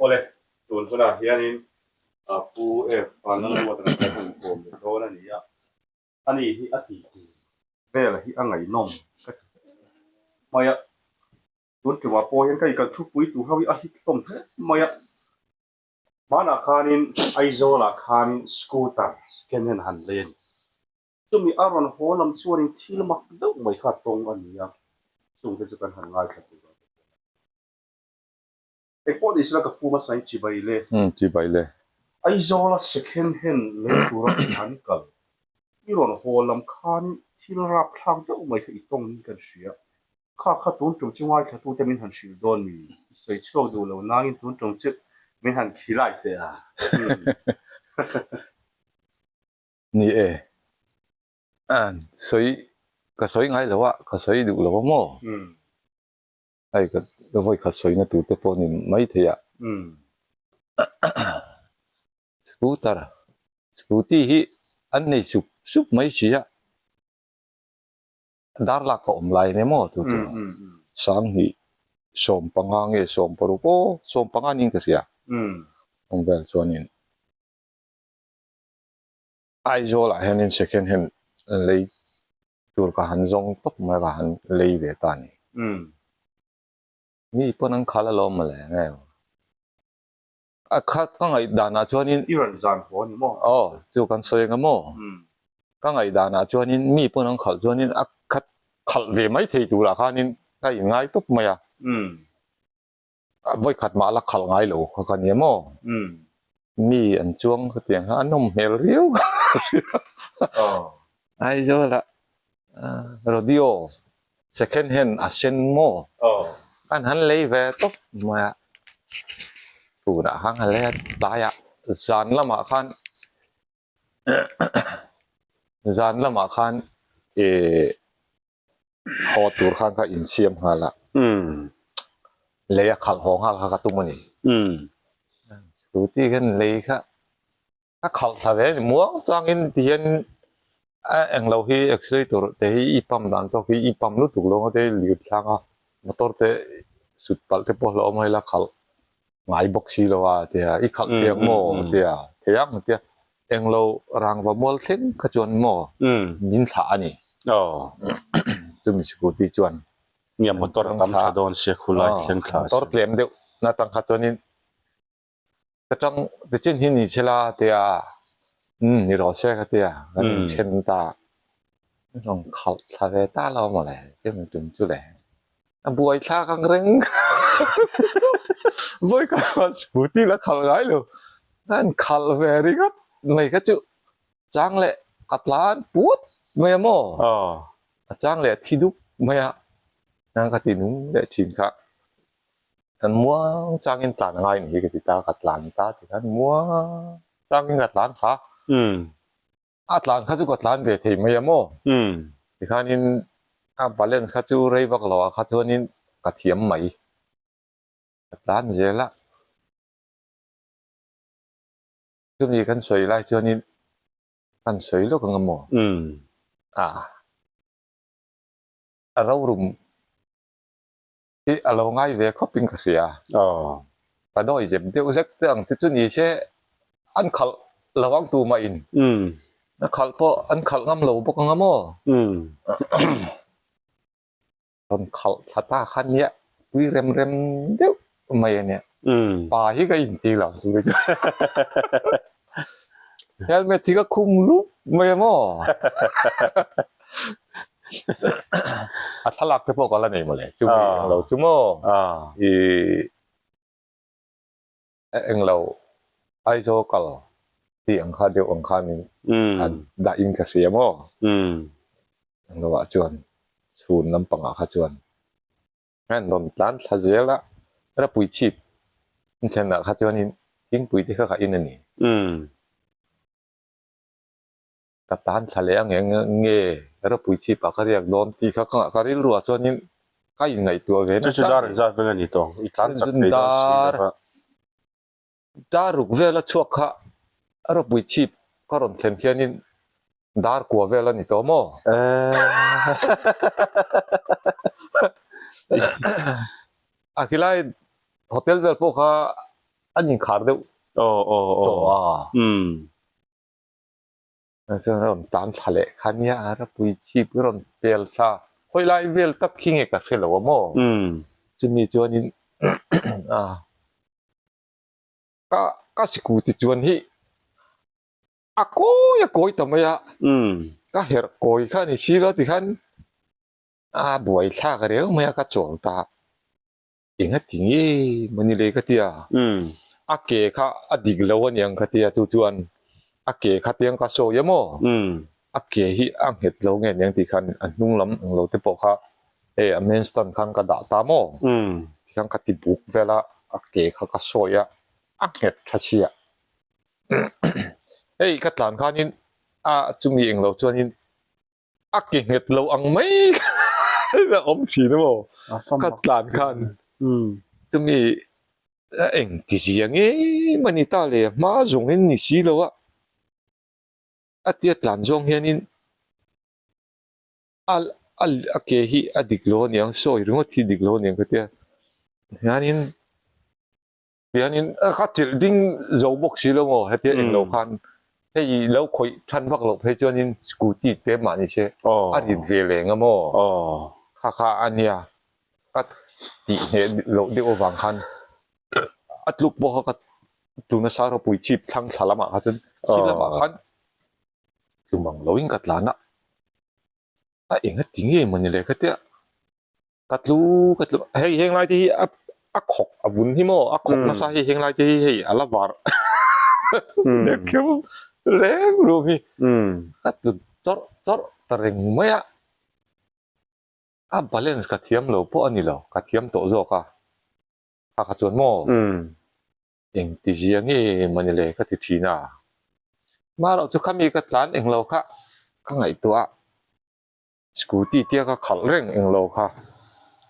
Awle, tun hunah hianin Pu F Vanlalruata kan han inkawm leh dawn a ni a, ani hi a titi vel hi a ngaihnawm ka ti hle mai a, tun tumah pawh hian ka inkal thupui tur ho hi a hit hlawm hle mai a, hmanah khanin Aizawlah khanin scooter second hand han lei a ni. Chumi a rawn haw lam chuanin thil mak deuh mai kha tawng a ni a, chungte chu kan han ngaithla tur a. Eng pawh ni sela ka pu hmasa in chibai le. Umm chibai le. Aizawla second hand lei tura an kal. I rawn haw lam khan thil rapthlak deuh mai kha i tawng in kan hria. Kha kha tun tum chu ngaithlatute min han hrilh dawn mi? I sawi chhuak duh lo nangin tun tum chu min han khilai teh a. Umm. Ni e. Sawi ka sawi ngai lo a, ka sawi duh lo a maw? Umm. Hei ka vawi khat sawina tur te pawh ni mai thei a. Scooter, scooty hi an nei sup sup mai si a, dar lak ka awm lai ania maw chu chu Sanghnih 15 nge 16 aw 15 niin ka hria awm vel chuanin Aizawl ah hianin second hand lei tur ka han zawng tawp mai a, ka han lei ve ta a ni. Mi pawn an khal alawm mawle nge a kha ka ngaihdan ah chuanin I rawn zan haw a ni maw? Aw chu kan sawi anga maw? Ka ngaihdan ah chuanin mi pawn an khalh chuanin a khat khalh ve mai thei turah khanin ka inngai tawp mai a. Vawikhat mah la khalh ngai lo kha ka nia maw? Mi an chuang khatiang kha a nawm hmel riau ka hria. Aizawlah rodeo second hand a sen maw? Kan han lei ve tawp mai a, tunah khan ka lei a tlaiah zan lamah khan zan lamah khan ih haw tur khan ka insiam nghal a, lei a khalh haw nghal kha ka tum a ni. Scooty khan lei kha ka khalh thla ve a ni muang changin tihian a englo hi accelerator te hi i pump dan tawk hi i pump lutuk lo te lir thlang a motor te sut palh te pawh hlauhawm a ila khalh ngai bawk si lo a tia i khalh thei ang maw tia thei ang tia Englo rangva mual thleng kha chuan maw min thlah a ni. Chumi security chuan Nia motor a tam thla dawn sia khulai thleng thla a Motor tlem deuh na tang kha chuanin ka tang tichin hi ni chela tia umm ni rawh se ka tia kan inthen ta. An rawn khalh thla ve ta lo mawle chumi tum chu le. A buai thlak ang reng vawi ka scooty la khalh ngai lo an khalh ve ringawt mai kha chu chang leh ka tlan put mai a maw a chang leh a thi dup mai a nang ka ti nung leh thin kha an muang changin tlan a ngai ni hi ka ti ta ka tlan ta ti khan muang changin ka tlan kha. A tlan kha chu ka tlan ve thei mai a maw? Tikhanin a balance kha chu rei vak lo ah kha chuanin ka thiam mai. Ka tlan zel a. Chumi kan sawi lai chuanin kan sawi lawk ang a maw? Ah. A rorum hi a lo ngai ve khawp in ka hria. Ka dawi zep deuh hlek te ang te chu ni se an khalh lo ang tu mah in a khalh pawh an khalh ngam lo bawk ang a maw? Rawn khalh thla ta kha nia pui rem rem deuh mai a nia. Pa hi ka inti lo chu ka Helmet hi ka khum lup mai a maw? A thlalak te pawh ka la nei mawle chu mi eng lo chu maw? I eng lo Aizawl kal tih ang kha deuh ang khanin a dah in ka hria maw? Eng lo ah chuan chhun lampangah kha chuan An rawn tlan thla zel a, Rapui chhip an thlenah kha chuanin thingpui te kha ka in a ni. Ka tan thla leh ang eng nge Rapui chhipah ka riak dawn tih kha ka rilruah chuanin ka inngaihtuah ve nasa. Chu chu dar engzat veng a ni tawh? I tlan chak thei dawn si lo va. Dar ruk vela chhuak kha ropui chhip ka rawn thlen hianin dar kua vel a ni tawh maw? A khilai hotel vel pawh kha an inkhar deuh tawh a. Chuan a rawn tan thla leh kha nia a rapui chhip a rawn pel thla hawi lai vel tak khi nge ka hre lo a maw? Chumi chuanin a ka ka scooty chuan hi a kawi a kawi ta mai a ka herh kawi kha a ni si lo tikhan a buai thlak reu mai a ka chawl ta Enga ti nge mawni le ka tia? A ke kha a dik lo a niang ka tia chu chuan a ke kha tiang ka sawi a maw? A ke hi a nghet lo nge niang tih khan a hnung lam ang lo te pawh kha hei a main stand khan ka dah ta maw? Tikhan ka ti buk vel a, a ke kha ka sawi a, a nghet tha sia. Hei ka tlan khanin a chumi englo chuanin a ke nghet lo ang mai khan a awm thin a maw ka tlan khan chumi a eng ti zia ngei mah ni ta le hma zawng in ni si lo a a tia tlan zawng hianin a a ke hi a dik lo aniang sawi ringawt hi dik lo aniang ka tia hianin. Tihianin ka chilh ding zo bawk si lo maw hetia eng lo khan hei lo khawih than vak loh phei chuanin scooty te mah ni se a rit ve leng a maw kha kha a nia ka tih hneh loh deuh avang khan a tluk pawh kha ka tuna Saropui chhip thlang thla lamah kha chuan khi lamah khan tlum ang loin ka tlan a a eng a ti ngei mawni le khatia. Ka tlu ka tlu hei heng lai te hi a a khawk a vun hi maw a khawk nasa hi heng lai te hi hei a la var deuh khiau reng rum hi ka tlu chawrh chawrh ta reng mai a a balance ka thiam lo pawh a ni lo ka thiam tawh zawk a kha kha chuan maw engti zia nge mawni le ka ti thin a marawh chu khami ka tlan englo kha ka ngaihtuah a. Scooty tia ka khalh reng englo kha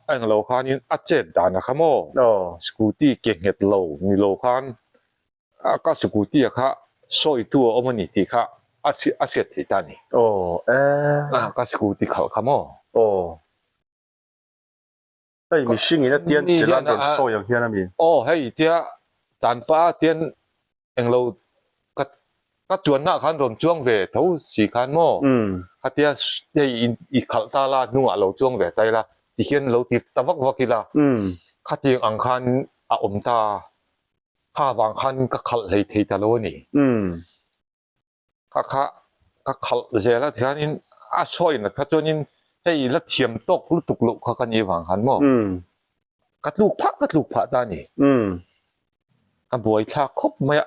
a englo khanin a chet dan a kha maw scooty ke nghet lo ni lo khan a ka scooty a kha sawi tu a awm a ni tih kha a a hriat theih ta a ni a ka scooty khalh kha maw. Hei mihring in a tian chelh a rawn sawi ang hian a mi. Aw hei tia tanpa a tian englo ka ka chuanna ah khan rawn chuang ve tho si khan maw khatia hei i khalh ta la hnungah lo chuang ve ta ila tikhian lo ti ta vak vak ila khatiang ang khan a awm ta kha vang khan ka khalh hlei thei ta lo a ni. Ka kha ka khalh zel a tihianin a sawi nat kha chuanin hei la thiam tawk lutuk loh kha ka ni vang khan maw ka tluk phah ka tluk phah ta a ni. A buai thlak khawp mai a,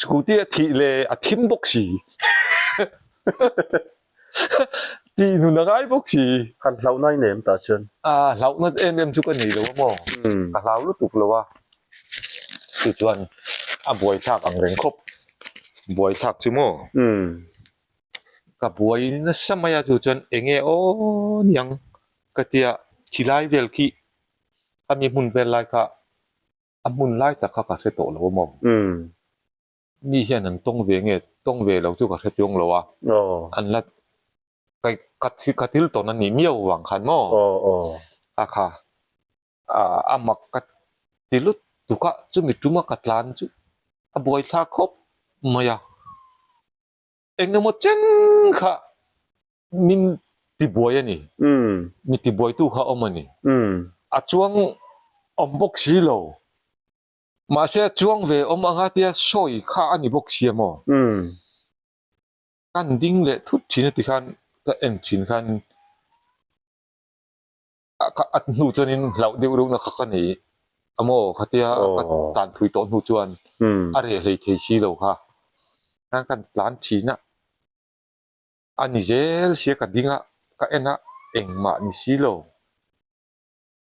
scooty a thih leh a thim bawk si tih nun a ngai bawk si. Han hlauhna i nei em tah chuan? A hlauhna em em chu ka nei lo a maw, ka hlau lutuk lo a. Chu chuan a buai thlak ang reng khawp, buai thlak chu maw? Ka buai nasa mai a chu chuan eng nge aw niang ka tia thi lai vel khi a mi hmun vel lai kha a hmun lai tak kha ka hre tawh lo a maw? Mi hian an tawng ve nge tawng ve lo chu ka hre chuang lo a, an la ka ka thil tawn a nih miau vang khan maw? A kha. A mak ka ti lut tuk a, chumi tuma ka tlan chu a buai thlak khawp mai a, eng emaw chen kha min ti buai a ni, mi ti buaitu kha awm a ni, a chuang awm bawk si lo, mahse a chuang ve awm anga tia sawi kha a ni bawk si a maw? Kan ding leh thut thin a ti khan ka en thin khan. A hnu chuanin hlauh deuh reuhna kha ka nei a maw khatia ka tan thui tawh hnu chuan a reh hlei thei si lo kha khan kan tlan thin a a ni zel sia ka ding a ka en a engmah ni si lo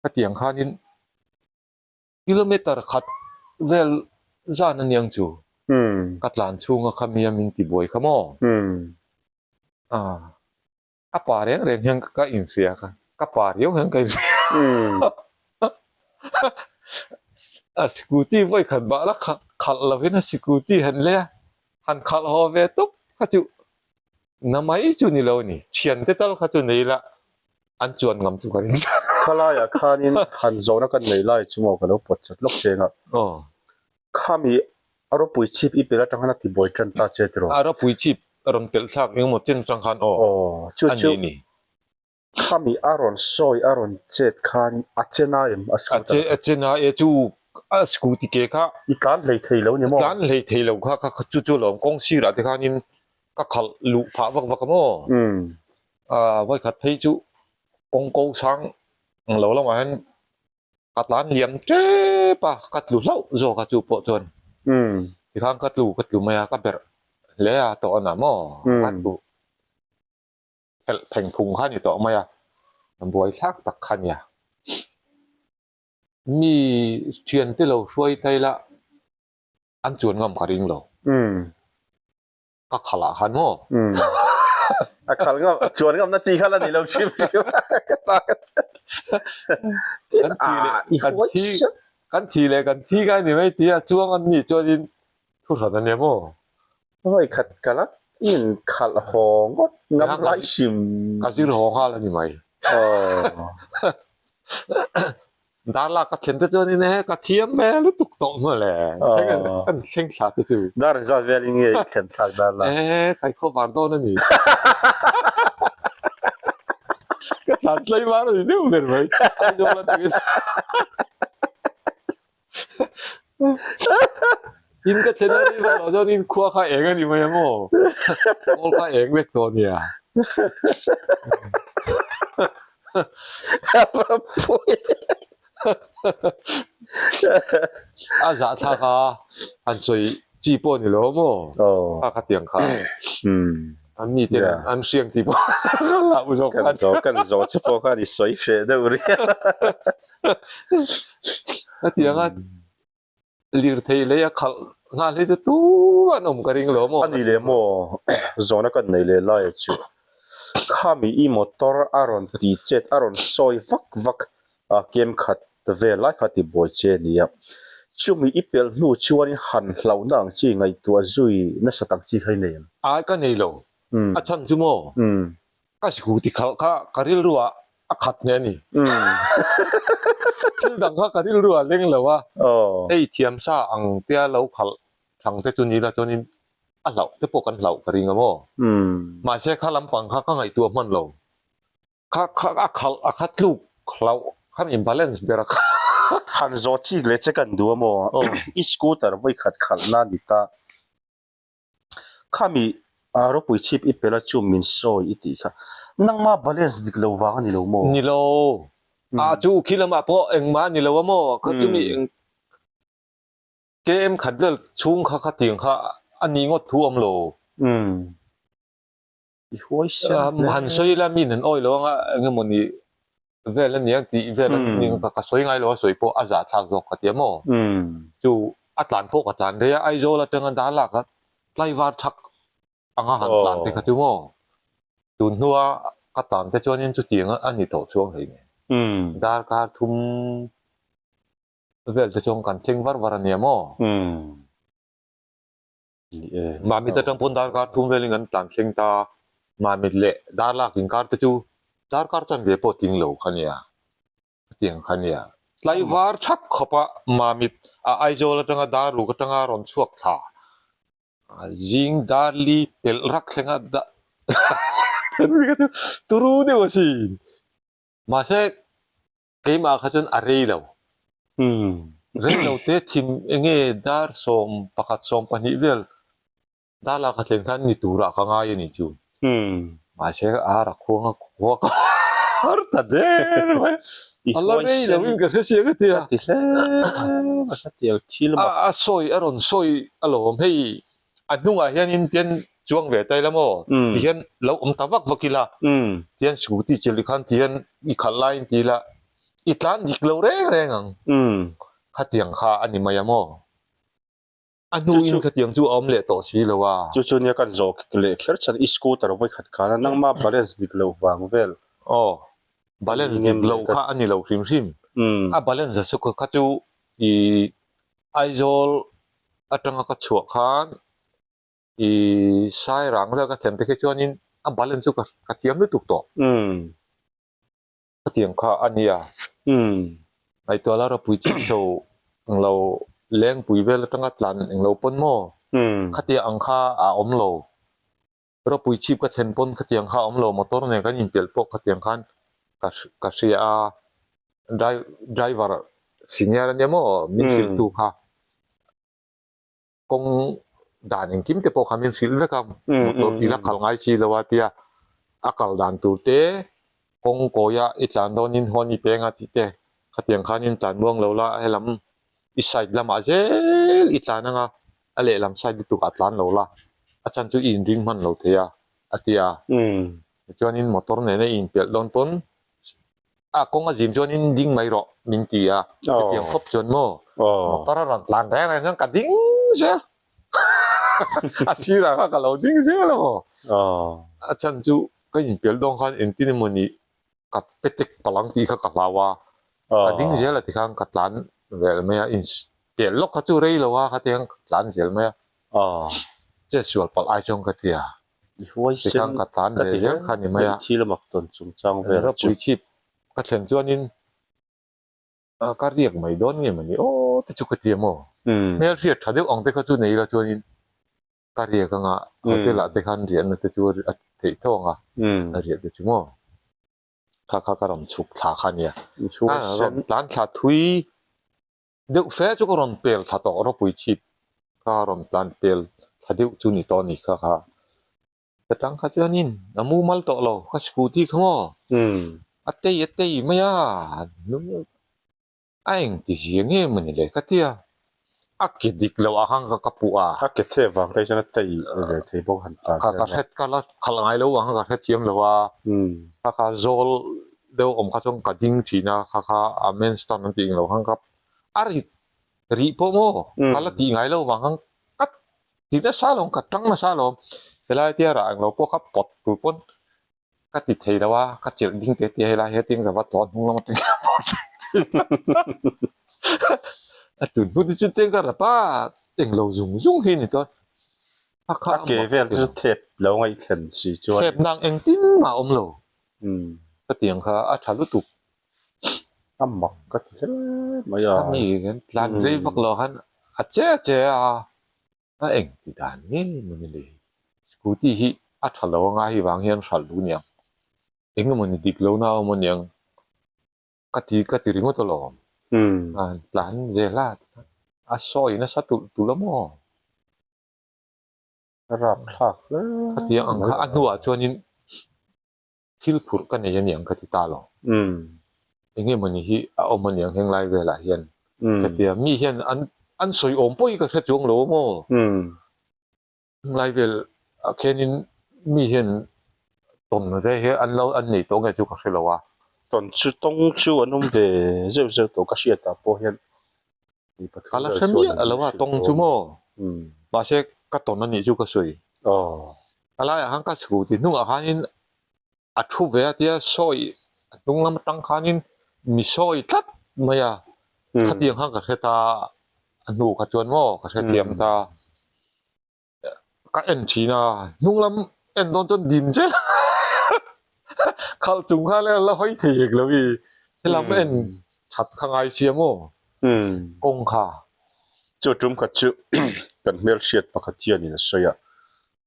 khatiang khanin kilometer khat vel zan aniang chu ka tlan chhunga kha mi a min ti buai kha maw a. A pa reng reng hian ka inhria kha, ka pa riau hian ka inhria. A scooty vawi khat bah la khalh lovin a scooty han lei a, han khalh haw ve tawp kha chu na mai chu ni lo a ni. Thiante tal kha chu nei la an chuan ngam chu ka ring. Khalaiah khanin han zawhna kan nei lai chu maw ka lo pawt chat lawk cheng a. Khami a ropui chhip i pelh atang khan a ti buai tan ta che tiraw? A ropui chhip a rawn pelh thlak engemaw chen atang khan aw a ni ni. Khami a rawn sawi a rawn chet khan a che na em a scooter kha? A che na e chu a scooty ke kha. I tlan hlei thei lo ni maw? Tlan hlei thei lo kha kha chu chu lawm kawng sirah te khanin ka khalh luh phah vak vak a maw? Vawikhat phei chu kawng ko sang ang lo lamah hian ka tlan liam tep a, ka tlu hlauh zawk a chu pawh chuan tikhan ka tlu ka tlu mai a, ka berh hle a tawh a na maw ka tlu phelh pheng phung kha a ni tawh mai a, buai thlak tak kha a nia. Mi thiante lo hruai ta ila an chuan ngam ka ring lo. Ka khalh ah khan maw? Umm. A khalh ngam, chuan ngam na chi kha la ni lo hrim hrim ka ta ka chuan. Kan thi leh kan thi kan thi leh kan thi ka ni mai tia chuang an nih chuanin thu hran a nia maw? Vawi khat ka la in khalh haw ngawt ngam lai hrim. Ka zir haw nghal a ni mai. Dar lak ka thlen te chuan in e ka thiam ve lutuk tawh maw le thleng an an thleng thla te chu. Dar zat vel in nge i thlen thlak dar lak? E kaikhaw var dawn a ni. Ka tlan tlai var a ni deuh ber mai. Aizawl atangin. In ka thlen a nih vang loh chuan in khua kha eng a ni mai ang aw. Kawl kha eng vek tawh a nia. A zahthlak a, han sawi chi pawh a ni lo maw? Kha khatiang kha. An mi ten an hriang tih pawh ka hlauh zawk khan. Kan zawh kan zawh che pawh khan i sawi hreh deuh riau. Hetianga lirthei lei a khalh nghal hi chu tumah an awm ka ring lo maw? A ni leh maw zawhna kan nei leh lai chu khami i motor a rawn ti chet a rawn sawi vak vak a kem khat vel lai kha ti buai che a nia. Chumi i pelh hnu chuanin han hlauhna ang chi ngaihtuah zui nasat ang chi kha i nei em? Ai ka nei lo. A chhan chu maw? Ka scooty khalh kha ka rilru ah a khat hle a ni. Thil dang kha ka rilru ah leng lo a, hei thiamsa ang tia lo khalh thang te chu ni la chuanin a hlauh te pawh kan hlauh ka ring a maw? Mahse kha lampang kha ka ngaihtuah hman lo. Kha kha a khalh a kha tluk hlauh kha min balance ber a kha. Han zawh chik leh che kan duh a maw? I scooter vawikhat khalhna a ni ta. Khami ropui chhip i pela chu min sawi i tih kha. Nangma balance dik lo vang a ni lo maw? Ni lo. A chu khi lamah pawh engmah a ni lo a maw? Kha chumi eng KM khat vel chhung kha khatiang kha a ni ngawt thu awm lo. I huai sen hle. Han sawi ila mi nan awi lo anga engemaw ni vel a nia tih vel a ni ka sawi ngai lo a sawi pawh a zahthlak zawk ka ti a maw. Chu a tlan pawh ka tlan rei a Aizawl atanga dar lak a tlaivar thak anga han tlan te kha chu maw. Tun hnua ka tlan te chuanin chutiang a ni tawh chuang hlei nen. Darkar thum vel te chuan kan thleng var var a nia maw. Mamit atang pawn darkar thum velin kan tlan thleng ta, Mamit leh Darlak inkar te chu darkar chanve pawh tling lo kha nia, hetiang kha nia. Tlaivar thak khawpa Mamit a Aizawl atanga Darruk atanga rawn chhuak thla, zing Darli pelh rak thlenga turu deuh asin. Mahse Keimah kha chuan a rei lo. Rei lo te thim enge dar 11 12 vel dar lak a thleng khan ni turah ka ngai a ni chu. Mahse a ra khuang a khua ka har ta der mai. A la rei lo in ka hre chiang a tia. Ka ti hle mai ka ti ang thil mak. A sawi a rawn sawi alawm hei a hnungah hianin tian chuang ve ta ila maw tihian lo awm ta vak vak ila tihian scooty chilh khan tihian i khalh laiin ti ila i tlan dik lo reng reng ang khatiang kha a ni mai a maw a hnuin khatiang chu a awm leh tawh si lo a. Chu chu nia kan zawh leh kher chhan i scooter vawikhat khan a nangma balance dik loh vang vel. Aw balance dik loh kha a ni lo hrim hrim a balance a chu kha chu i Aizawl atanga ka chhuah khan I Sairang vel ka thlen te khi chuanin a balance chu ka thiam lutuk tawh. Khatiang kha a nia. Ngaihtuah la ropui chip tho englo lengpui vel atanga tlan englo pawn maw? Khatiang ang kha a awm lo. Ropui chip ka thlen pawn khatiang kha a awm lo. Motor nen kan inpelh pawh khatiang khan ka ka hria a. Driver senior ania maw min hrilhtu kha. Kawng dan engkim te pawh kha min hrilh vek a, motor i la kal ngai si lo a tia a kal dan tur te kawng kawia i tlan dawnin hawn i peng a tih te khatiang khanin tlan muang lo la helam i side lamah zel i tlan anga a lehlam side lutuk ah tlan lo la a chhan chu i inring hman lo thei a a ti a tichuanin motor nena i inpelh dawn pawn A kawng a zim chuanin ding mai rawh min ti a, chutiang khawp chuan maw motor a rawn tlan reng reng chuan ka ding zel a sirah kha ka lo ding zel a maw. A chhan chu ka inpel dawn khan engtin emaw ni ka petek palang tih kha ka hlau a, ka ding zel a tikhan ka tlan vel mai a, inpel lawk kha chu rei lo a khatiang ka tlan zel mai a, chetsual palh ai chuan ka ti a. I huaisen ka tlan ka ve ti zel hle kha ni mai a. Thil a mak tawn chungchang vel chu. Ropui chhip ka thlen chuanin ka riak mai dawn nge mawni aw te chu ka ti a maw. Hmel hriat tha deuh ang te kha chu nei ila chuanin ka riak anga hotel ah te khan riahna te chu a theih tho ang a, a riah te chu maw. Kha kha ka rawn chhuk thla kha nia. Huaisen. Tlan thla thui Deuh fe chu ka rawn pel thla tawh ropui chhip ka rawn tlan pel thla deuh chu ni tawh a ni kha kha. Ka tang kha chuanin a mumal tawh lo ka scooty kha maw a tei a tei mai a a engti zia nge mawni le ka tia a ke dik loh ah khan ka puh a. A ke thep vang te chuan a tei ve thei bawk han tlan Ka hret ka la khalh ngai lo ang ka hrethiam lo a kha kha zawl deuh awm kha chuan ka ding thin a kha kha a main stand an tih englo khan ka a rit rih pawh maw ka la tih ngai lo vang khan ka ti nasa alawm ka tang nasa alawm helai tia rah englo pawh kha pawt tur pawn ka ti thei lo a ka chelh ding te te helai hetin ka va tlawn hnung lam atang hian pawt a tun hun te chu teng ka rap a englo zung zung hi ni tawn a ke vel chu thep lo ngaihthlen si chuan thep nang engtin mah a awm lo Ka tiang kha a tha lutuk. A mak ka ti hle mai a. Ami kan tlan rei vak lo khan a che a che a, a eng ti dan nge mawni le. Scooty hi a tha lo anga hei vang hian hralh duh niang. Eng emawni dik lo na awm aniang ka ti ka ti ringawt alawm. Tlan zel a, a sawi nasa tulh tulh a maw. A rapthlak hle Khatiang ang kha a hnuah chuanin thil phurh ka nei aniang ka ti ta lo. Enge mawni hi a awm aniang heng lai velah hian ka ti a. Mi hian an an sawi awm pawh hi ka hre chuang lo maw? Heng lai vel ah khianin mi hian tawn ve hi an lo an nei tawh nge chu ka hre lo a. Tawn chu tawng chu an awm ve zeuh zeuh tawh ka hriatah pawh hian Ka la hre miah lo a tawng chu maw? Mahse ka tawn a nih chu ka sawi. A laiah khan ka chhu ti hnungah khanin a thu ve a tia sawi a hnung lam atang khanin mi sawi tlat mai a. Khatiang khan ka hre ta a hnu kha chuan maw ka hrethiam ta. Ka en thin a, hnung lam en dawn chuan din zel khalh chung khan la hawi thei hek lo i, helam en that kha ngai sia maw kawng kha. Chu tum khat chu kan hmelhriat pakhat hianin a sawi a,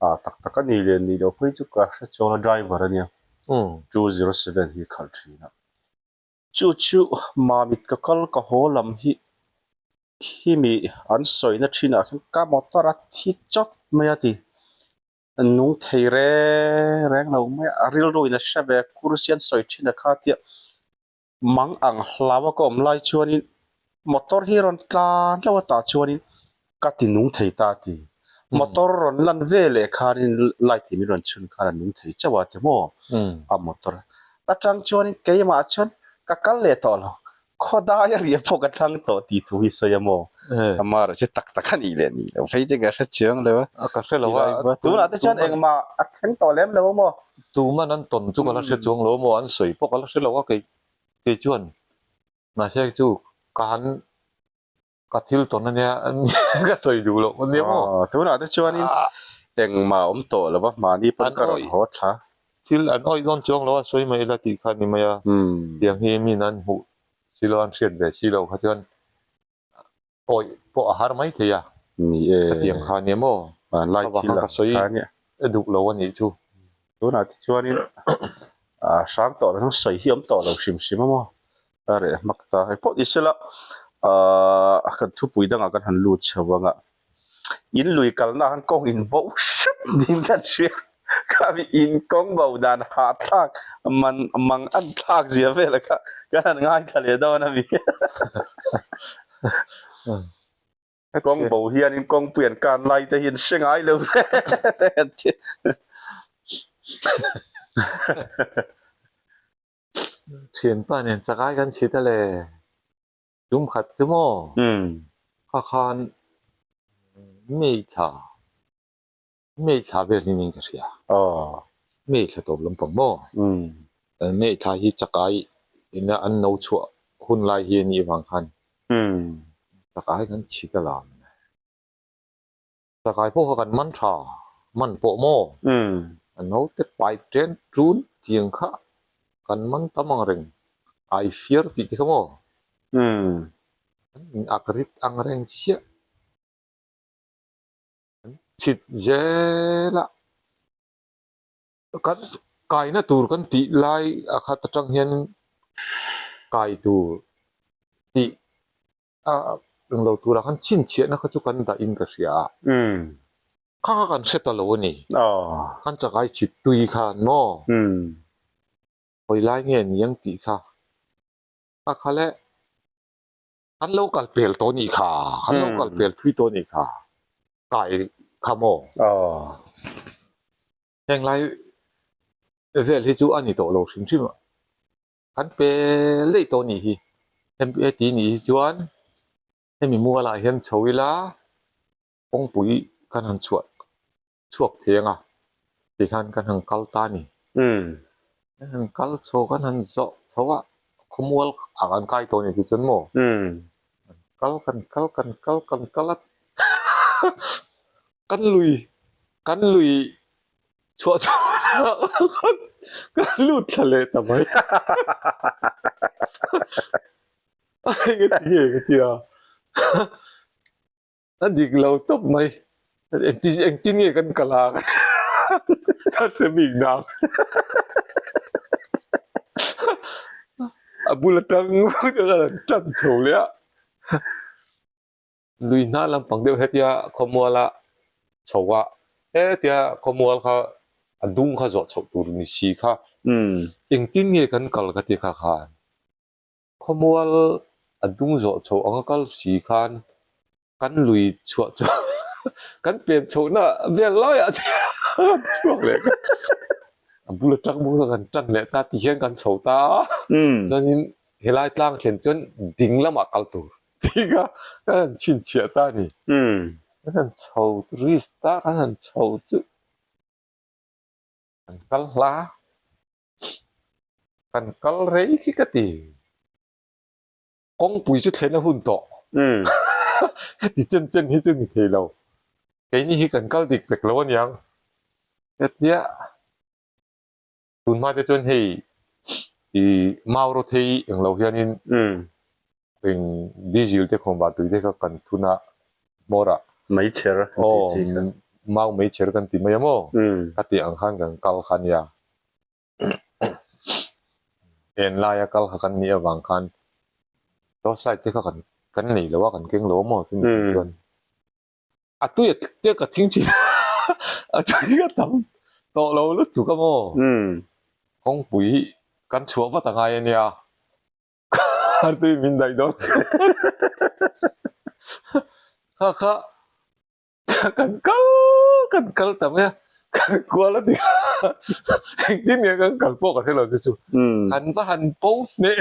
ah tak tak a ni leh nih loh phei chu ka hre chuang a driver a nia, 207 hi khalh thin a. Chu chu Mamit ka kal ka haw lam hi khimi an sawina thinah khian ka motor a thi chawt mai a ti. A nung thei reng reng lo mai a, a rilru in a hre ve kursi an sawi thin a kha tia mang ang hlau a ka awm lai chuanin motor hi rawn tlan hlauh a tah chuanin ka ti nung thei ta a ti. Motor rawn lan ve leh khanin light in min rawn chhun khan a nung thei chauh a ti maw a motor atang chuanin keimah chuan ka kal leh tawh lo khawdai a riah pawh ka thlang tawh tih thu hi sawi a maw amaherawh chu tak tak a nih leh nih loh phei chu ka hre chiang lo a ka hre lo a tunah te chuan engmah a thleng tawh lem lo a maw tuman an tawn chu ka la hre chuang lo a maw an sawi pawh ka la hre lo a kei kei chuan mahse chu ka han Ka thil tawn ania ka sawi duh loh ania maw. Tunah te chuanin engmah awm tawh lo va, mahni pawn ka rawn haw tha. thil an awih dawn chuang lo a sawi mai ila tih kha a ni mai a, tiang hi min an hmuh si lo an hriat ve si lo kha chuan awih pawh a har mai thei a, khatiang kha nia maw? Lai thil ka sawi duh lo a nih chu. Tunah te chuanin hrang tawh lo sawi hi awm tawh lo hrim hrim a maw? A reh hmak ta hei pawh ni sela kan thupui dangah kan han lut chho ang a, in lui kalna ah khan kawng in bo hrep niin kan hria khami in kawng bo dan hahthlak man mang an thlak zia vel kha kan han ngaithla leh dawn a mi kawng bo hianin kawngpui an kan lai te hian hre ngai lo Thianpa nen chakai kan chhit a le. Tum khat chu maw? Kha khan Meithla, Meithla vel hi ning ka hria. Meithla tawp lampang maw? Meithla hi chakai ina an no chhuah hun lai hi a nih avang khan chakai kan chhit a lam. Chakai pawh kha kan man tha, man pawh maw? A naute pipe ṭen ṭun tiang kha kan man tam ang reng, ai fiar tih te kha maw? An in ak rit ang reng chiah. An chhit zel a, kan kaina tur kan tih lai a khat atang hian kai tur tih A englo turah khan chhinchhiahna kha chu kan dah in ka hria a. Kha kha kan hre ta lo a ni. Kan chakai chhit tui khan maw? Hawi lai nge ni ang tih kha. A kha le kan lo kal pel tawh nih kha, kan lo kal pel thui tawh nih kha. Kai kha maw? Heng lai vel hi chu a ni tawh lo hrim hrim a. Kan pe daih tawh nih hi. MPA tih nih hi chuan hemi mualah hian chho ila kawngpui kan han chhuah chhuak thei ang a tikhan kan han kal ta a ni. Kan han kal chho kan han zawh chho a khawmual ah kan kai tawh a ni tichuan maw kan kal kan kal kan kal kan kal a kan lui kan lui Chhuah chhuah ka lut thla leh ta mai. A eng a ti nge ka ti a. A dik lo tawp mai. Engtin engtin nge kan kal ang ka hre bik nang. A bul atang ka han tan chho leh a. Lui hna lampang deuh hetia khawmuala chho a, hetia khawmual kha a dung kha zawh chhoh tur ni si kha engtin nge kan kal ka ti kha khan khawmual a dung zawh chho anga kal si khan kan lui chhuah chu kan pem chhohna vel laiah chuan kan chhuak leh kha a bul atang bawk kan tan leh ta ti hian kan chho ta a chuanin helai tlang thlen chuan ding lamah kal tur. Tih kha kan han chhinchhiah ta a ni. Kan han chho risk ta kan han chho chu kan kal hla kan kal rei khi ka ti. Kawngpui chu thlen a hun tawh. Heti chen chen hi chu ni thei lo. Keini hi kan kal dik vek lo aniang. Hetia Tun hma te chuan hei ih mau rawt hei englo hianin eng diesel te khawnvar tui te kha kan thun a hmawr ah. Meichher an tih chi kha. Mau meichher kan ti mai a maw? Ka tih ang khan kan kal kha nia. En laia kal kha kan nih avang khan torchlight te kha kan nei lo a kan keng lo a maw chumi chuan. A tui a te ka thing thin a tui ka tam tawh lo lutuk a maw? Kawngpui hi kan chhuah vat a ngai a nia, kar tui min daih dawn kha kha kan kal kan kal ta mai a, kan kual a ti engtin nge kan kal pawh ka hre lo chu chu kan va han po hneh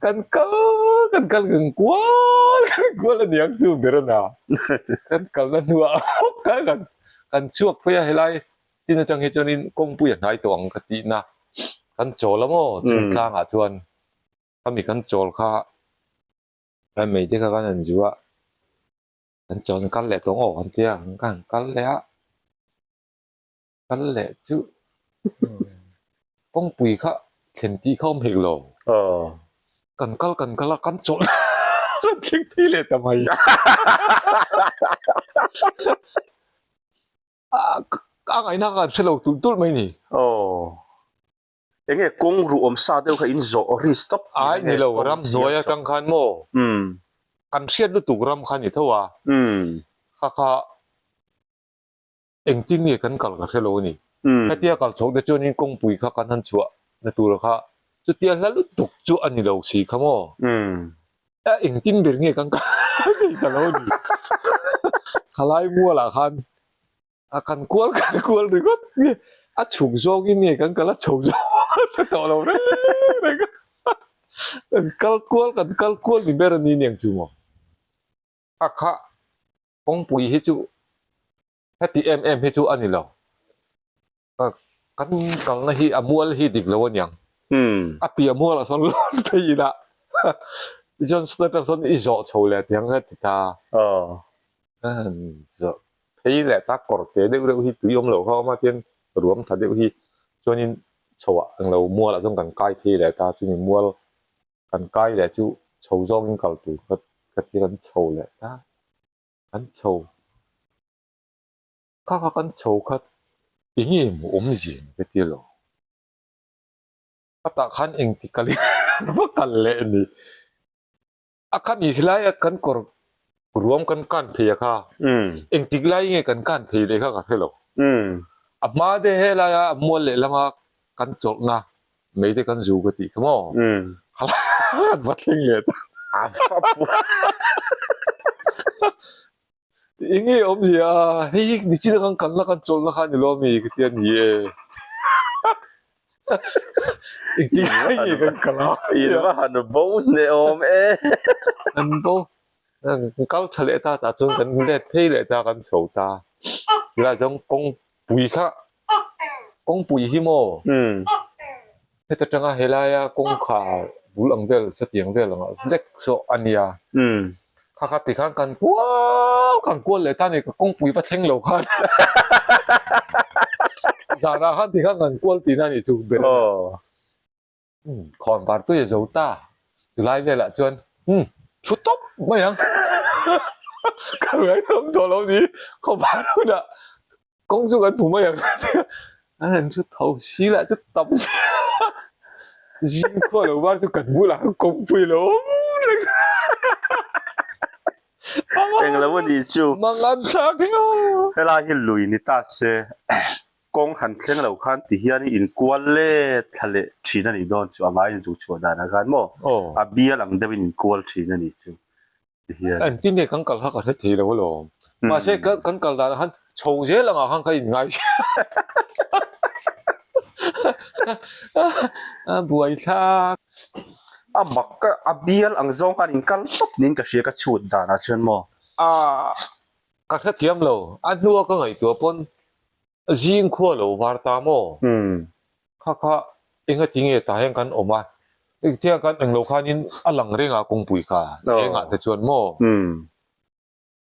Kan kal kan kal kan kual kan kual a niang chu ber a na. Kan kalna hnuah kan kan kan chhuak phei a helai tin atang hi chuanin kawngpui a hnai tawh ang ka tihna kan chawl a maw chung tlangah chuan khami kan chawl kha rai mai te kha kan han zu a kan chawl kal leh tawh ang aw kan tia kan kal leh a. Kal leh chu kawngpui kha thlen tih kha awm hek lo. Kan kal kan kal a, kan chawlh kan thleng phei leh ta mai. A ngaihna kha kan hre lo tulh tulh mai ni. Enge kawng ruh awm sa deuh kha in zawh risk tawp tih Ai ni lo, ram hnuai atang khan maw kan hriat lutuk ram kha ni tho a, kha kha Engtin nge kan kal ka hre lo a ni. Hetia kal chhoh te chuanin kawngpui kha kan han chhuah na tur kha chutia hla lutuk chu a ni lo si kha maw? A engtin ber nge kan kal thei ta lo a ni. Khalai mualah khan a kan kual kan kual ringawt nge a chhuk zawngin nge kan kal a chho zawng a hre tawh lo reng reng a. Kan kal kual kan kal kual ni ber a ni aniang chu maw? A kha Kawngpui hi chu heti em em hi chu a ni lo. Kan kalna hi a mual hi dik lo aniang. A piah mualah sawn lawn phei ila tichuan step ah sawn i zawh chho leh tiang kha ti ta. Zawh phei leh ta kawr te deuh deuh hi tui awm loh kha a awm a tian ruam tha deuh hi chuanin chhoah englo mualah chuan kan kai phei leh ta chumi mual Kan kai leh chu chho zawngin kal tur ka ka ti kan chho leh ta, kan chho kha kha kan chho kha eng nge maw awmzia ni ka ti lo. Ka tah khan engti kal in va kal leh ni. A kha mi khi laia kan kawr ruam kan kan phei a kha engtik lai nge kan kan phei leh kha ka hre lo. A hma te helaia mual leh lama kan chawlhna Mei te kan zu ka tih kha maw? Khalat va thleng leh ta. A va pui. Eng nge awm zia a, hei hi nichina kan kalna kan chawlhna kha a ni lo ami ka ti a ni e. Engtin nge kan kal a? In va han bo hneh awm e. Kan bo, kan kal tha leh ta tah chuan kan let phei leh ta kan chho ta. Chulai chuan kawngpui kha Kawngpui hi maw? Heta tanga helaia kawngkhar bul ang vel satiang vel anga lek saw a nia. Kha kha tikhan kan kual kan kual leh ta ni ka kawngpui va thleng lo khan zanah khan tikhan kan kual tihna a nih chu ber a nia. Khawn var tui a zo ta. Chulai velah chuan umm thu tawp mai ang. Ka ngaihawm tawh lo ni. Khaw var hunah kawng chu kan hmu mai ang. An han thu tho si lah chu tam si a. Zing khua lo var chu kan bulah kawngpui lo awm reng. Eng lo a nih chu. Mangan thlak hi aw. Helai hi lui ni ta se. Kawng han thleng lo khan ti hian i inkual let thla leh thin a nih dawn chu a ngaiin zu chhuah danah khan maw a bial ang deuhin inkual thin a nih chu ti hian. Engtin nge kan kal kha ka hre thei lo alawm. Mahse kan kal danah khan chho zel angah khan ka inngai a buai thlak. A mak a bial ang zawng khan inkal tawp niin ka hria ka chhut danah chuan maw. A Ka hrethiam lo, a hnua ka ngaihtuah pawn zing khua lo var ta maw? Kha kha engati nge tah hian kan awm a, engtiang kan englo khanin a lang reng a kawngpui kha, engah te chuan maw?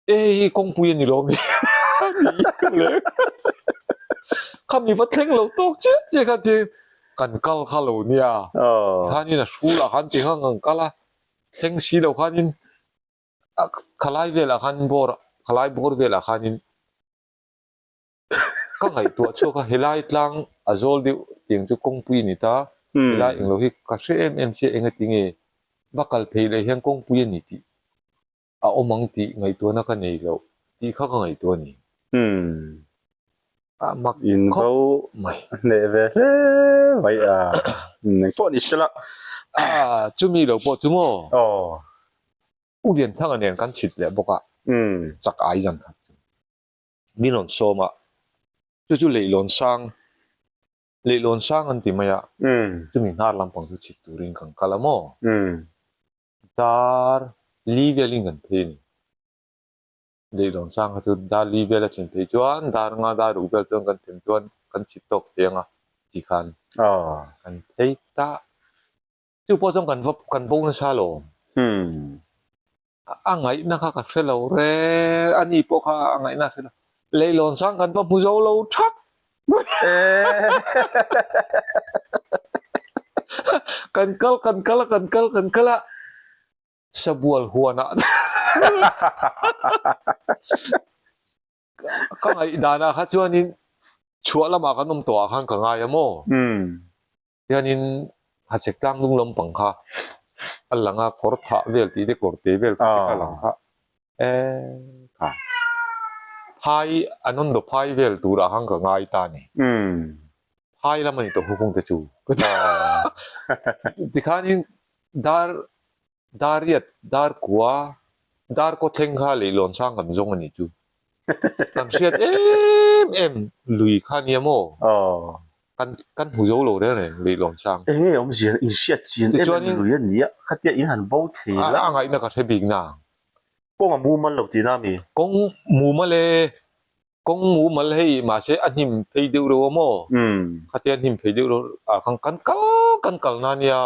E hei hi kawngpui a ni lo mi? Ni le kha mi va thleng lo tawk chiah chiah kha ti kan kal kha lo nia, tikhanin a hrulah khan ti khan kan kal a, thleng si lo khanin A khalai velah khan bawr khalai bawr velah khanin ka ngaihtuah chhuak a helai tlang a zawl deuh tiang chu kawngpui a ni ta helai englo hi ka hre em em sia engati nge va kal phei leh hian kawngpui a ni tih a awm ang tih ngaihtuahna ka nei loh tih kha ka ngaihtuah a ni. A mak In khawp bo mai. hneh ve hle mai a. Engpawh ni sela. A chumi lo pawh chu maw? Aw. U Lianthanga nen kan chhit leh bawk a. Chak ai zan khat chu. Min rawn sawm a. Chu chu leihlawn sang, leihlawn sang an ti mai a. Chumi hnar lampang chu chhit turin kan kal a maw? Dar li velin kan phei a ni. Leihlawn sang kha chu dar li vel a thlen phei chuan dar nga dar ruk vel chuan kan them chuan kan chhit tawk thei ang a ti khan kan phei ta. Chu pawh chuan kan va kan bo nasa lo. A ngaihna kha ka hre lo reng a ni pawh kha a ngaihna a hre lo. Leihlawn sang kan va hmu zo lo thak. Kan kal kan kal a kan kal kan kal a sabual huanah ka ngaihdanah kha chuanin chhuah lamah kan awm tawhah khan ka ngai a maw? Hianin hachhek tlang hnung lampang kha a lang a, kawr thah vel tih te kawr te vel tih te kha a lang kha eee kha phai an awm dawh phai vel turah khan ka ngai ta a ni. Phai lam a ni tawh hukung te chu ka ti tikhanin dar Dariat, Darkua, Darkawthleng kha leihlawn sang kan zawng a nih chu. Kan hriat em em lui kha nia maw? Kan kan hmu zo lo reng reng leihlawn sang. Eng nge awmzia in hriat chian em em lui a nia, khatia in han bo thei la. A ngaihna ka hre bik na. Kawng a mumal lo tihna a mi? Kawng mumal e, Kawng mumal hei mahse a hnim phei deuh reuh a maw? Khatia hnim phei deuh reuh ah khan kan kal kan kal na nia.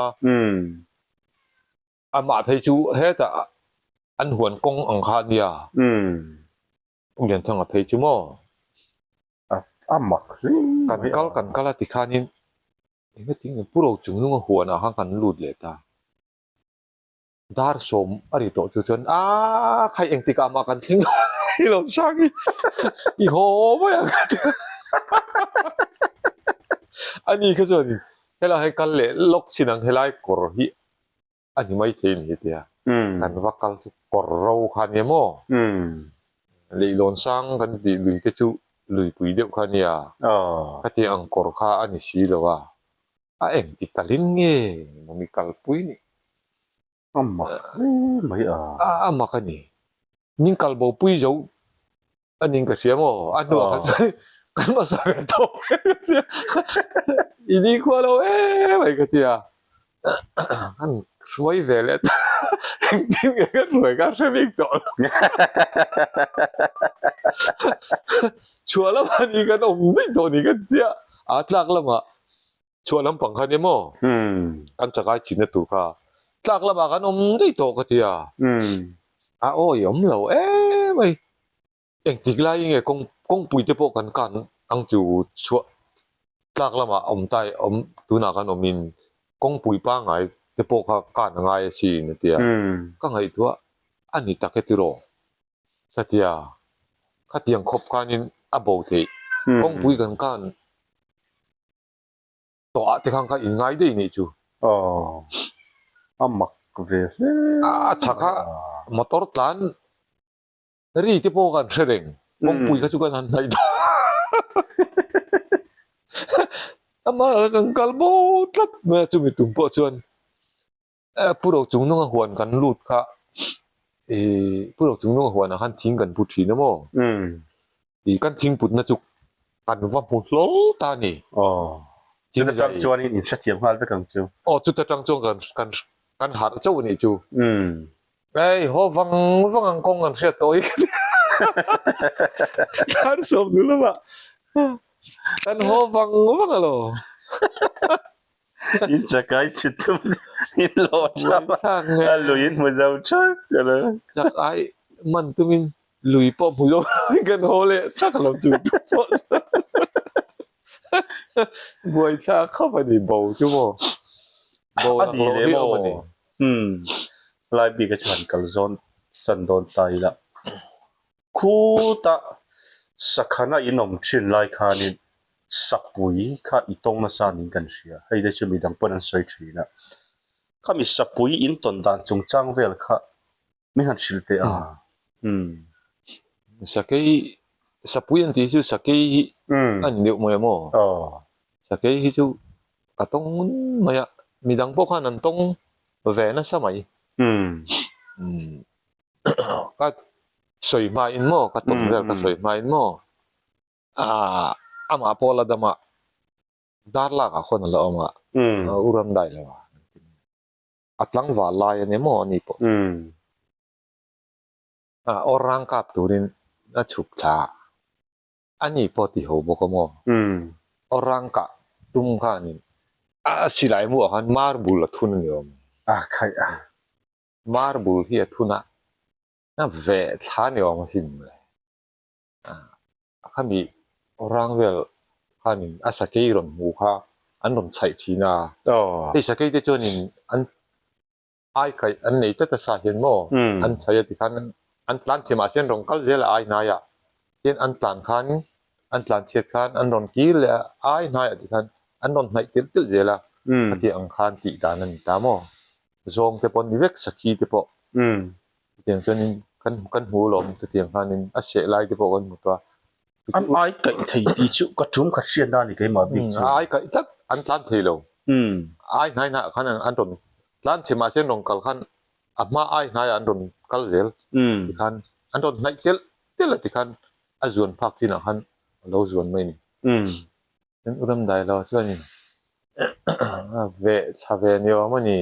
Amah phei chu hetah an huan kawng ang kha a nia. Lianthanga phei chu maw? A mak hle Kan kal kan kal a tikhanin engati nge Pu Rochungnunga huanah khan kan lut leh ta. Dar sawm a ri tawh chu chuan aaa khai engtik ah mah kan thleng lo i lo chang i i haw mai ang a ti a ani kha chuan in helai hi kal leh lawk chin ang helai kawr hi a ni mai thei a ni tia kan va kal chu kawr ro kha nia maw leihlawn sang kan tih lui te chu luipui deuh kha nia khatiang ang kawr kha a ni si lo a. A engti kalin nge maw mi kalpui ni? A mak hle mai a. A mak a ni. Min kal bo pui zo a ning ka hria maw? A hnuah khan kan hmasa ve tawh mai ka tia. I ni khua lo em mai ka tia. Kan hruai ve leh ta. Engtin nge kan hruai kha hre bik tawh lo. Chhuah lamah ni kan awm daih tawh ni ka tia. A tlak lamah Chhuah lampang kha nia maw? Kan chakai chinna tur kha tlak lamah kan awm daih tawh ka ti a. A awi awm lo em mai. Engtik laiin nge kawng kawngpui te pawh kan kan ang chu chhuah tlak lamah awm ta awm tunah kan awmin kawngpui pangngai te pawh kha kan a ngai asin a ti a. Ka ngaihtuah a ni tak e tiraw? Ka ti a. Khatiang khawp khanin a bo theih. Kawngpui kan kan Tawh ah te khan kha in ngai daih nih chu. Aw a mak ve hle A tha kha motor tlan ri te pawh kan hre reng kawngpui kha chu kan han hnaih ta amah kan kal bo tlat mai a chumi tum pawh chuan Pu Rochungnunga huan kan lut kha ih Pu Rochungnunga huanah khan thing kan pu thin a maw? Ih kan thing putna chu kan va hmu hlawl ta a ni. Aw chuta tang chuanin in hrethiam nghal vek ang chu. Aw chuta tang chuan kan kan kan harh chauh a nih chu. Hei haw vang vang ang kawng kan hriat tawh hi ka ti. Thar sawm duh lova kan haw vang vang alo. In chakai chhi tum in lo chap a, a lui in hmu zo thak a lo. Chak ai man tumin lui pawh hmu zo lovin kan haw leh thak a lo chu pawh buaithlak khawp a ni bo chu maw bo laklawh hi awm a ni. Umm lai bik a chuan kal zawn san dawn ta ila khutah sakhana in awm thin lai khanin Sapui kha i tawng nasa niin kan hria, hei te chu midang pawn an sawi thin a. Khami sapui in tawn dan chungchang vel kha min han hrilh teh a. Umm. Sakei, sapui an tih hi chu sakei hi a ni deuh mai a maw? Aw. Sakei hi chu ka tawng ngun mai a, midang pawh khan an tawng ve nasa mai. Umm. Umm. Ka sawi hmain maw, ka tawn vel ka sawi hmain maw? Aaa amah pawh la dam a, dar lak ah khawn a la awm a, u ram dai lo a, a tlangval lai a ni maw a ni pawh a awr rang kap turin a chhuk thla a, a ni pawh ti ho bawk a maw, awr rang kah tum khanin a silai mu ah khan marble a thun a ni awm e, marble hi a thun a, a veh thla ni awm asin mawle. A khami rang vel khanin a sakei rawn hmu kha an rawn chhaih thin a. Hei sakei te chuanin an ai kaih an nei tlat a sa hian maw an chhaih a tikhan an tlan chhe mahse an rawn kal zel a ai hnaiah tin an tlan khan an tlan chhiat khan an rawn kir leh a ai hnaiah tikhan an rawn hnaih telh telh zel a khatiang ang khan tih dan a ni ta maw zawng te pawh an ni vek sakhi te pawh chutiang chuanin kan kan hmu alawm chutiang khanin a seh lai te pawh kan hmu tawh a. An ai kaih thei tih chu ka tum khat hriat na a ni keimah bik chu. A ai kaih tlat an tlan thei lo. Ai hnai hnaiah khan an rawn tlan chhe mahse an rawn kal khan a hma ai hnaiah an rawn kal zel tikhan an rawn hnaih telh telh a tikhan a zuan phak chinah khan a lo zuan mai a ni. Tin u Ramdailo chuanin a veh thla ve ni awm a ni.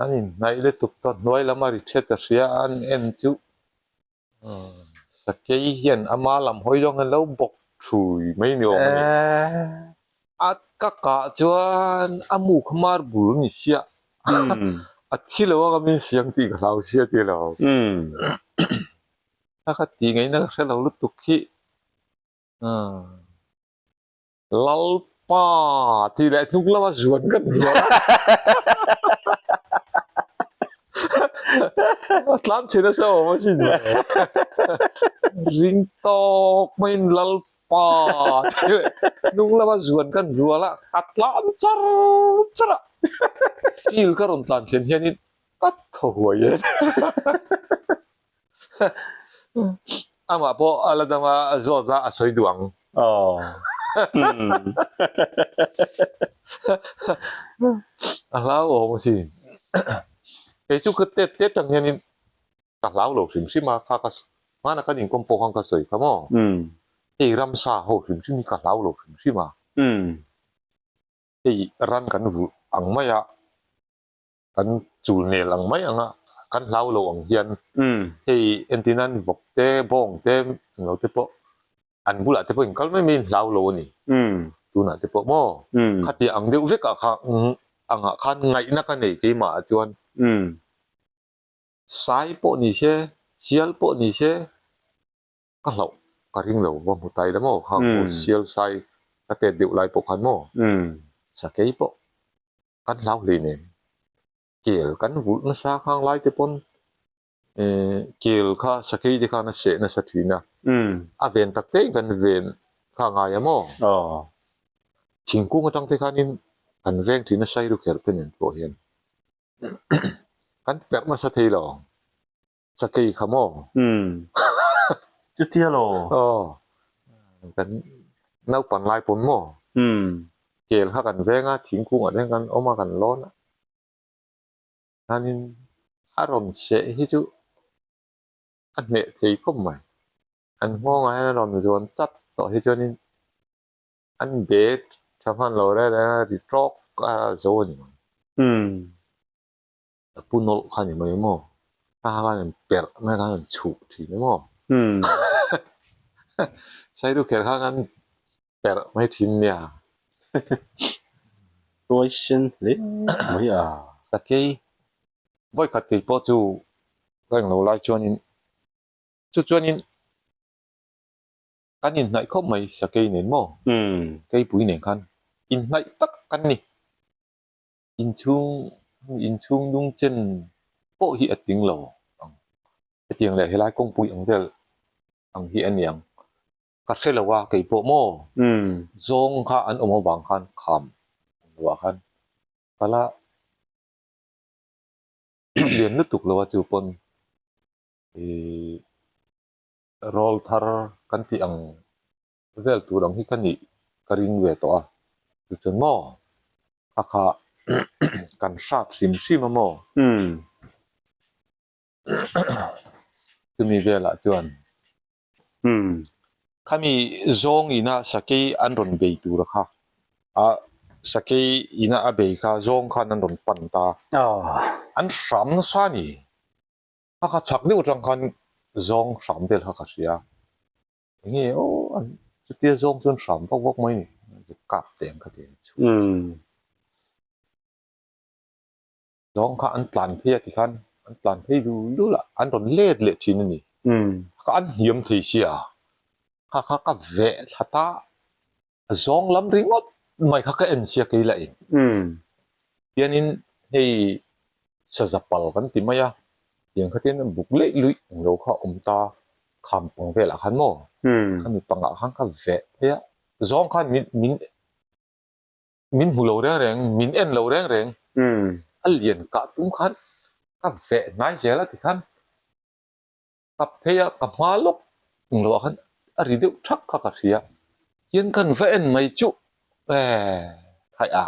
An inhnaih lutuk tawh hnuai lam a ri ṭhet a hria a an en chu Sakei hian ama lam hawi zawng hian lo bawk thui mai ni awm a ni. A ka kah chuan a mu kha mar bul a ni sia. A thi lo anga min siam tih ka hlau sia ti lo. A ka tih ngaihna ka hre lo lutuk hi. Lalpa tih leh hnung lama zuan kan zuan a. A tlan chhe nasa awm a sin. Ring tawk maiin Lalpa tih leh hnung lama zuan kan rual a, a tlan char char a. Field ka rawn tlan thlen hianin ka thaw huai e. Amah pawh a la dang a, a zawt a, a sawi duh ang. Aw. A hlauhawm a sin. Kei chu ka tet tet ang hianin ka hlau lo hrim hrim a, kha ka hmana kan inkawm pawh khan ka sawi kha maw. Hei ramsa ho hrim hrim hi ka hlau lo hrim hrim a. Hei ran kan vulh ang mai a. Kan chul nel ang mai anga kan hlau lo ang hian hei entir nan vawk te bawng te englo te pawh an bulah te pawh in kal mai mai in hlau lo a ni tunah te pawh maw khatia ang deuh vek ah kha angah khan ngaihna ka nei keimah ah chuan sai pawh ni se sial pawh ni se ka hlauh ka ring lo va hmu tai la maw khang pawh sial sai ka tet deuh lai pawh khan maw sakei pawh. Kan hlau hlei nen kel kan vulh nasa khang lai te pawn eh kel kha sakei te khan a seh nasa thin a, a ven tak te in kan ven kha a ngai a maw? Thingkung atang te khanin kan veng thin a sairu kherh te nen pawh hian kan perh nasa thei lo ang sakei kha maw? Chutia lo. Aw kan naupang lai pawn maw? Kel kha kan veng a, thingkungah te hian kan awm a, kan lawn a. Chuanin a rawn seh hi chu a hneh thei khawp mai. An nghawngah hian a rawn zuan chat tawh hi chuanin an be tha hman lo reng reng a, ri tawk a zo a ni mai. A pu nawlh kha a ni mai maw? A khan an perh mai khan an chhuh thin a maw? Sairu kher khan an perh mai thin nia. Tuai sen hle mai a. Sakei vawikhat kei pawh chu ka englo lai chuanin chu chuanin kan inhnaih khawp mai sakei nen maw? Keipui nen khan inhnaih tak kan ni. Inchhung inchhung dung chen pawh hi a tling lo ang. Hetiang leh helai kawngpui ang vel ang hi a ni ang. Ka hre lo a kei pawh maw? Zawng kha an awm avang khan kham ang lo ah khan ka la lian lutuk lo a chu pawn ih rawl thar kan tih ang vel tur ang hi ka nih ka ring ve tawh a, tichuan maw a kha kan hrat hrim hrim a maw? Chumi velah chuan khami zawng ina sakei an rawn bei tur a kha a sakei ina a bei kha zawng khan an rawn pan ta an hram nasa a ni a kha chhak deuh atang khan zawng hram vel kha ka hria. Enge aw an chutia zawng chuan hram vak vak mai ni zuk kap teh ang kha ti an chhuak. Zawng kha an tlan phei a tikhan an tlan phei dul dul a an rawn let leh thin a ni. Kha an hniam thei sia kha kha ka veh thla ta. Zawng lam ringawt mai kha ka en sia kei lah in. Tianin hei saza pal kan ti mai a, tiang kha tian buk leih luih ang lo kha awm ta kham pang velah khan maw khami pangah khan ka veh phei a, zawng khan min min min hmu lo reng reng, min en lo reng reng, a lian kah tum khan ka veh hnai zel a tikhan Ka phei a, ka hma lawk ang loh ah khan a ri deuh thak kha ka hria. Hian kan va en mai chuh eh khai a,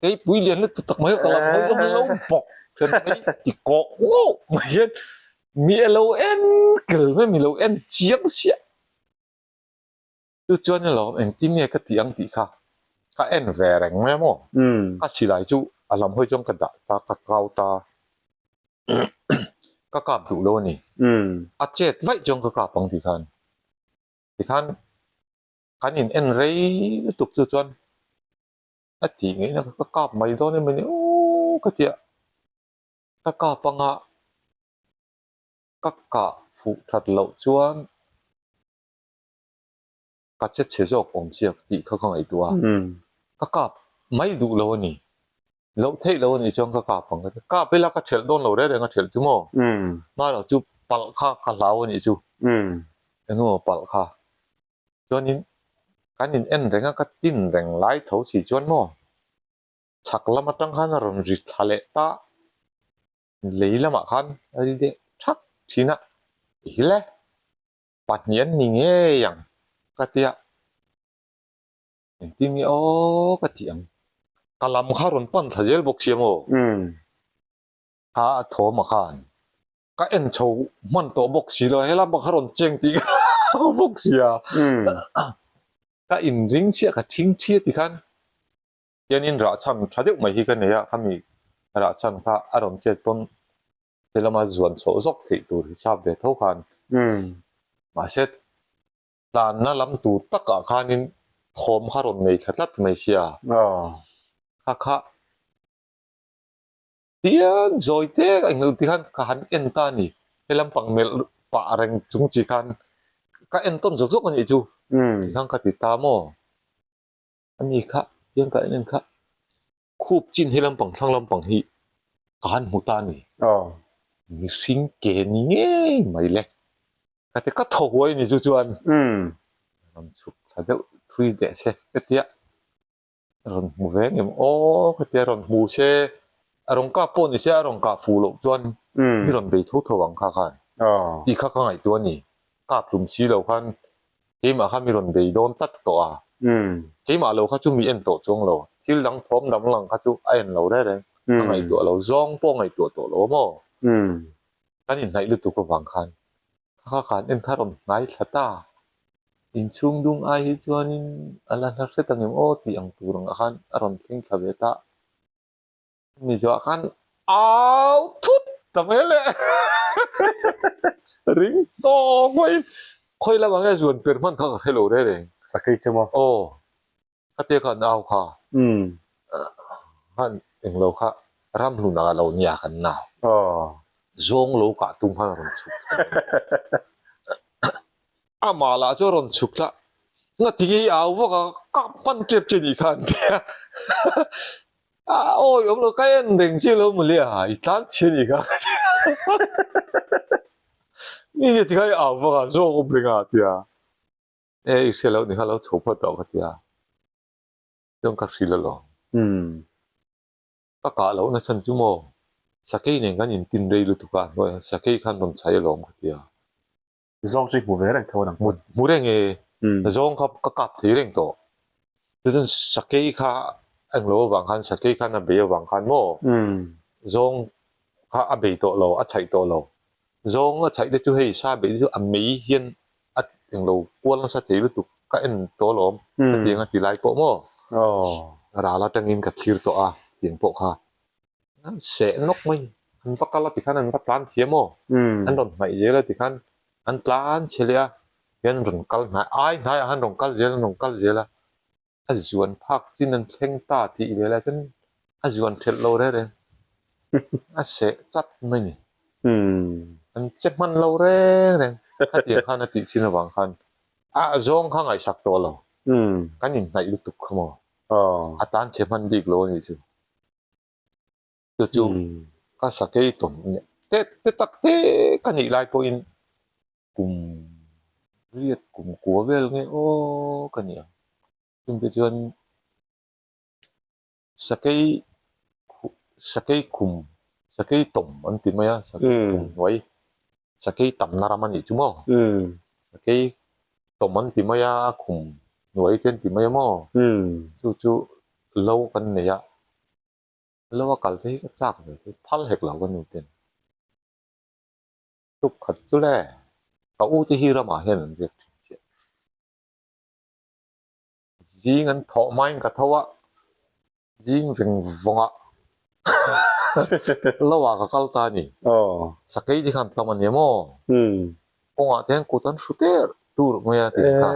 keipui lian lutuk tak mai ka lam hawi zawng lo bawk hian mai ti kawh ngawh mai hian mi a lo en kel mai mi lo en chiang chiah. Chu chuan alawm engtin nge ka tih ang tih kha ka en ve reng mai a maw? Ka silai chu a lam hawi chuan ka dah ta, ka kau ta, ka kap duh lo a ni. A chet vaih chuan ka kap ang tih khan tikhan kan in en rei lutuk chu chuan a tih ngaihna kha ka kap mai dawn em a ni aw ka ti a, ka kap anga ka kah fuh that loh chuan. Ka che chhe zawk awm chiak tih kha ka ngaihtuah a, ka kap mai duh lo a ni. Loh theih lo a nih chuan ka kap ang ka ti. Kap ila ka ṭhelh dawn lo reng reng a ṭhelh chu maw? Hma loh chu palh kha ka hlau a nih chu. Eng emaw palh kha. Chuanin kan in en reng a, ka tin reng lai tho si chuan maw? Chhak lam atang khan a rawn ri thla leh ta. Lei lamah khan a ri deuh thak thin a, i hil e. Pahnih an ni ngei ang ka tia, engtin nge aw ka tih ang, ka lam kha rawn pan thla zel bawk sia maw? Kha a thawm a khan ka en chho hman tawh bawk si lo, helai bak kha rawn cheng tih ka hlau bawk sia, ka inring chiah ka thing thi a ti khan tianin rahchhan tha deuh mai hi ka nei a, khami rahchhan kha a rawn chet pawn He lama zuan chhoh zawk theih tur hisap ve tho khan mahse tlanna lam tur takah khanin thawm kha rawn nei thla tlat mai sia. Kha kha tian zawi te a englo ti khan ka han en ta a ni. He lampang melh pah reng chung chi khan ka en tawn zawk zawk a nih chu. Tikhan ka ti ta maw? Ani kha tiang ka en en kha Khup chin he lampang thlang lampang hi ka han hmu ta a ni. Mihring ke ni ngei mai le. Ka ti ka thaw huai ni chu chuan rawn chhuk thla deuh thui deh se ka tia rawn hmu ve ngem aw ka tia rawn hmu se a rawn kap pawh ni se a rawn kah fuh loh chuan mi rawn bei tho tho ang kha khan tih kha ka ngaihtuah a ni. Kap tum si lo khan Keimah kha mi rawn bei dawn tlat tawh a, keimah lo kha chu mi en tawh chuang lo, thil dang thawm dang lang kha chu a en lo reng reng, a ngaihtuah lo zawng pawh a ngaihtuah tawh lo a maw? Kan inhnaih lutuk avang khan kha kha khan en kha rawn hnai thla ta, inchhung dung ai hi chuanin a la hla hret ang em aw tih ang tur angah khan a rawn thleng thla ve ta. Mi zawh khan au thut ta mai le ring tawk mai khawi lamah nge zuan per hman kha ka hre lo reng reng. Sakei chu maw? Aw khatia khan au kha khan englo kha ramhlun ah lo nia kan nau. Zawng lo kah tum khan a rawn chhuk thla dawn. Amah lah chu a rawn chhuk thla ngati nge i au vak a kap hman tep che nih khan tia. A awi awm lo ka en reng che lo mawle a i tlan chhe ni kha ni nge tikha i au vak a zawk awm reng a tia e i hria lo ni kha lo chho phawt tawh ka tia chuan ka hrilh alawm ka kah loh na chhan chu maw sakei nen kan intin rei lutuk a hnuaiah sakei khan rawn chhai alawm ka tia. Zawng chu i hmu ve reng tho nang. Hmu hmu reng e. Zawng kha ka kap thei reng tawh. Chuan sakei kha englo avang khan sakei khan a bei avang khan maw zawng kha a bei tawh lo, a chhaih tawh lo. Zawng a chhaih te chu hei sa beih te chu a mei hian a englo kual nasa thei lutuk ka en tawh alawm hetiang a ti lai pawh maw ral atangin ka thlir tawh a tiang pawh kha. An seh nawk mai, an va kal a tikhan an va tlan thiam aw, an rawn hnaih zel a tikhan an tlan chhe leh a, hian an rawn kal hnai ai hnaiah khan an rawn kal zel an rawn kal zel a, a zuan phak chin an thleng ta tih ve lai chuan a zuan thelh lo reng reng, a seh chat mai ni, an che hman lo reng reng, khatiang khan a tih thin avang khan a zawng kha ngaihsak tawh lo. Kan inhnaih lutuk kha maw? A tan chhe hman bik lo a nih chu. Chu chu ka sakei tawn a nia. Te te tak te ka nih lai pawhin kum riat kum kua vel nge aw ka ni ang. Chungte chuan sakei sakei khum sakei tawm an ti mai a sakei khum hnuai sakei tamna ram a nih chu maw sakei tawm an ti mai a a khum hnuai te an ti mai a maw chu chu lo kan nei a lo a kal te hi ka chak ve te phal hek lo ka nu ten tuk khat chu le ka u te hi ramah hian an riak thin chiah. Zing an thawh hmain ka tho a, zing veng vawngah lo ah ka kal ta a ni. Sakei te khan tam a nia maw? Kawngah te hian kut an hru ter tur mai a tih kha.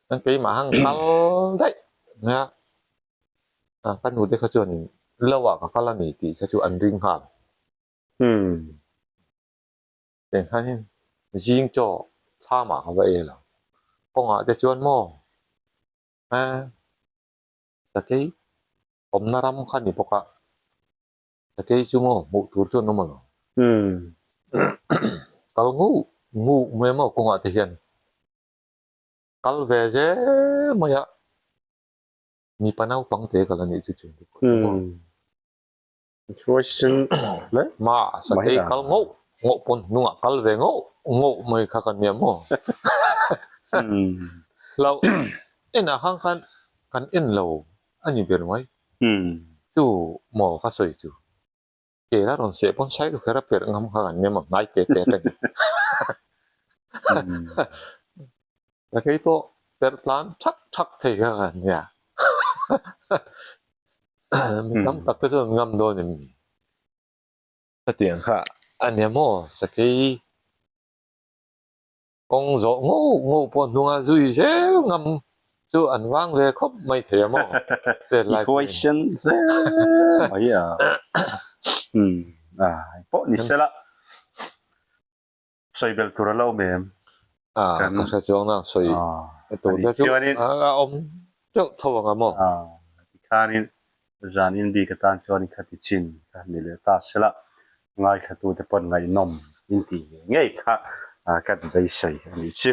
Chuan keimah han kal daih mai a, ka nu te kha chuanin lo ah ka kal a ni tih kha chu an ring nghal. Eng khanin zing chaw thlamah ka va ei lo. Kawngah te chuan maw eh sakei awmna ram kha ni bawk a, sakei chu maw hmuh tur chuan awm alo. Kal ngu ngu mai maw kawngah te hian kal ve zel mai a, mipa naupang te ka la nih chu chung te pawh chu maw. Ma sakei kal ngauh ngauh pawn hnungah kal ve ngauh ngauh mai kha ka nia maw? Lo enah khan khan kan en lo a ni ber mai. Chu maw ka sawi chu ke la rawn seh pawn sai lu kher a perh ngam kha kan nia maw hnai te te atangin. Sakei pawh perh tlan thak thak thei kha kan nia. Mi tam tak te chuan ngam dawn em ni? Hetiang kha a nia maw sakei kawng zawh ngauh ngauh pawh hnunga zui zel ngam chu an vang ve khawp mai thei a maw? Tet lai pawhin. I huaisen hle mai a. Umm a pawh ni sela. Sawi belh tur a lo awm em? Ah, ka hre chuang na sawi tur te chu a awm teuh tho ang a maw? Ah, tikhanin zan in bik atan chuan kha ti chin kha ni leh ta sela, ngaithlatute pawn ngaihnawm in tih ngei ngei kha ka beisei a nih chu.